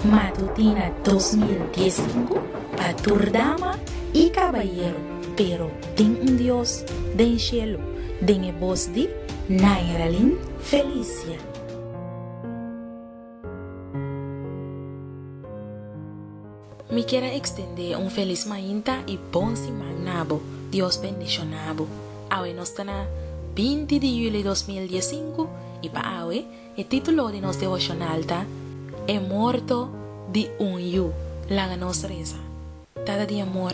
Matutina 2015 pa tur dama y cabayero, pero tin un Dios den cielo, den e bos di Nairalyn Felicia. Mi kier a extende un felis mainta y bon siman na bo. Dios bendiciona bo. Awe nos ta na 20 di juli 2015 y pa awe e titulo di nos devocional ta E morto di un yu. Laga nos reza. Tata di amor,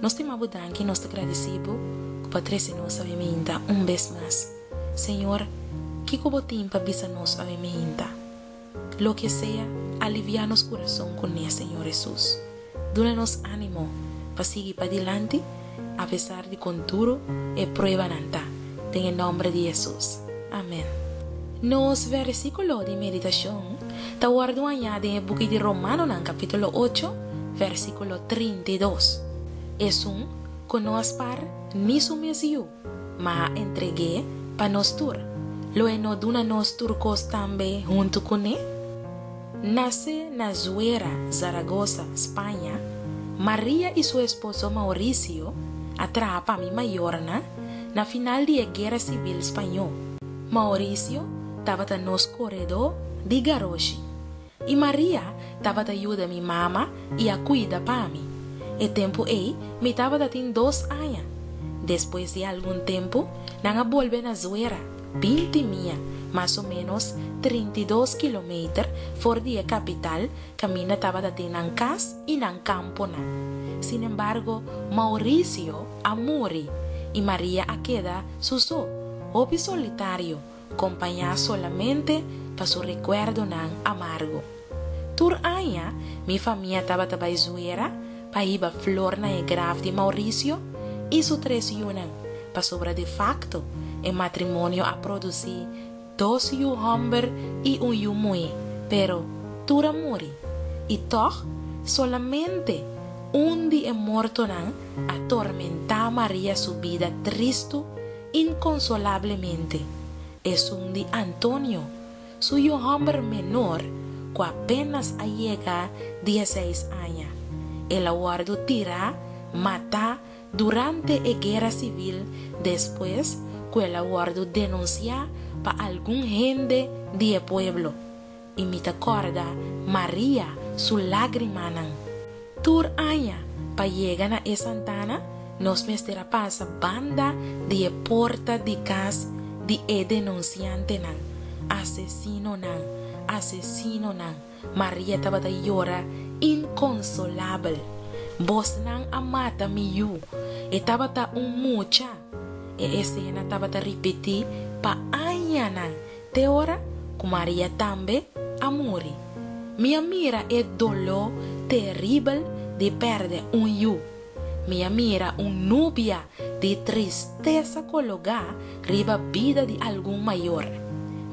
nos stima bo danki y nos ta gradici bo cu bo a trece nos awe mainta un bes mas. Señor, kico bo tin pa bisa nos awe mainta? Loke sea, aliviá nos kurason kuné, Señor Hesus. Duna nos ánimo pa sigui padilanti apesar di kon duru e pruebanan ta. Den e nòmber di Hesus. Amèn. Nos versíkulo di meditashon ta wòrdu hañá den e buki di Romanonan kapítulo ocho, versíkulo 32. Esun ku no a spar ni su mes yu, ma a entreg'é pa nos tur, lo e no duna nos tur kos tambe huntu kuné? Nase na Zuera, Zaragoza, Spaña, Maria i su esposo Mauricio a traha pa mi mayornan na final di e Guera Sivil Spañó. Mauricio tabata nos koredó di garoshi i Maria tabata yuda mi mama i a kuida pa mi. E tempu ei mi tabata tin dos aña. Despues di algun tempu nan a bolbe na Zuera, 20 mia, mas o ménos 32 kilometer for di e kapital kaminda tabata tin nan kas i nan kamponan. Sinembargo, Mauricio a muri i Maria a keda su so, hopi solitario, kompañá solamente pa su rekuerdonan amargo. Tur aña mi famia tabata bai Zuera pa hiba flor na e graf di Mauricio i su tres yunan, pasobra de fakto e matrimonio a produsí dos yu hòmber i un yu muhé, pero tur a muri. I tòg, solamente un di e mortonan a tormentá Maria su bida tristu inkonsolablemente, esun di Antonio, su yu hòmber menor ku apénas a yega dieseis aña. El a wòrdu tirá matá durante e guera sivil despues ku el a wòrdu denunsiá pa algun hende di e pueblo. I mi ta kòrda Maria su lágrimanan. Tur aña pa yega na e santana nos mester a pasa banda di e porta di kas di e denunsiantenan. Asesinonan! Asesinonan! Maria tabata yora inkonsolabel. Bosnan a mata mi yu. E tabata un mucha! E esena tabata ripití pa añanan te ora ku Maria tambe a muri. Mi a mira e doló teribel di pèrdè un yu. Mi a mira un nubia di tristesa kologá riba bida di algun mayor.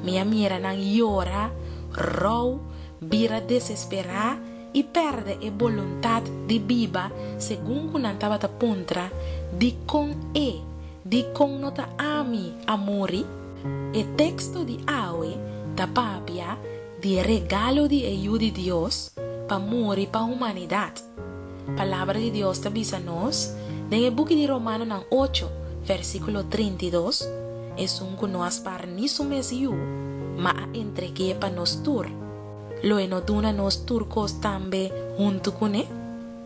Mi a mira nan yora, rou, bira desesperá i pèrdè e boluntat di biba segun ku nan tabata puntra, Dikon e? Dikon no ta ami a muri? E teksto di awe ta papia di e regalo di e Yu di Dios pa muri pa humanidat. Palabra di Dios ta bisa nos den e buki di Romanonan ocho, versíkulo 32, Esun ku no a spar ni su mes Yu, ma a entreg'é pa nos tur, lo e no duna nos tur kos tambe huntu kuné?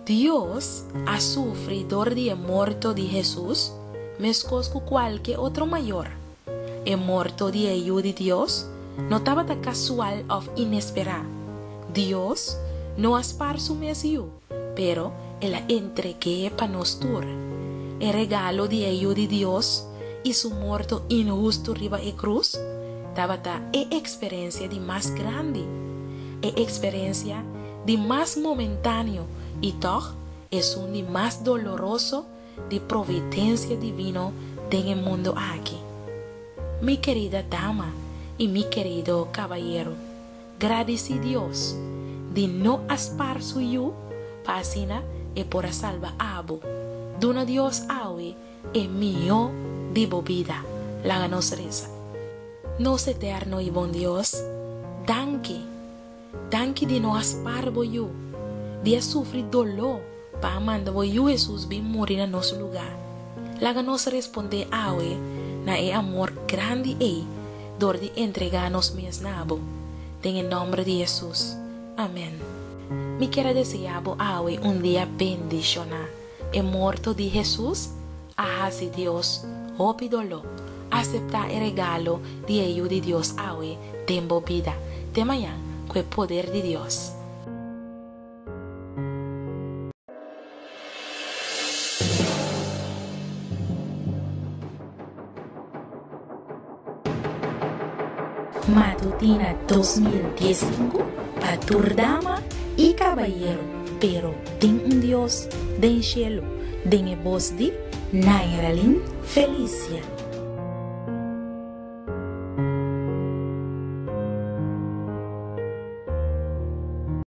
Dios a sufri dor di e morto di Hesus meskos ku kualke otro mayor. E morto di e Yu di Dios no tabata kasual òf inesperá. Dios no a spar su mes Yu, pero el a entreg'é pa nos tur. E regalo di e Yu di Dios i su morto inhustu riba e krus tabata e eksperensia di mas grandi, e eksperensia di mas momentáneo i tòg esun di mas doloroso di providensia divino den e mundu aki. Mi kerida dama i mi kerido kabayero, gradisí Dios di no a spar su Yu pa asina e por a salba abo. Duna Dios awe e mihó di bo bida. Laga nos resa. Nos eterno i bon Dios, danki. Danki di no a spar bo Yu, di a sufri doló pa a manda bo Yu Hesus bin muri na nos lugá. Laga nos respondé awe na e amor grandi ei dor di entregá nos mes na bo. Den e nòmber di Hesus. Amèn. Mi kier a deseá bo awe un dia bendishoná. E morto di Hesus a hasi Dios hopi doló. Aseptá e regalo di e Yu di Dios awe den bo bida. Te mañan ku e poder di Dios. Matutina 2015 pa tur dama y cabayero, pero tin un Dios den cielo, den e bos di Nairalyn Felicia.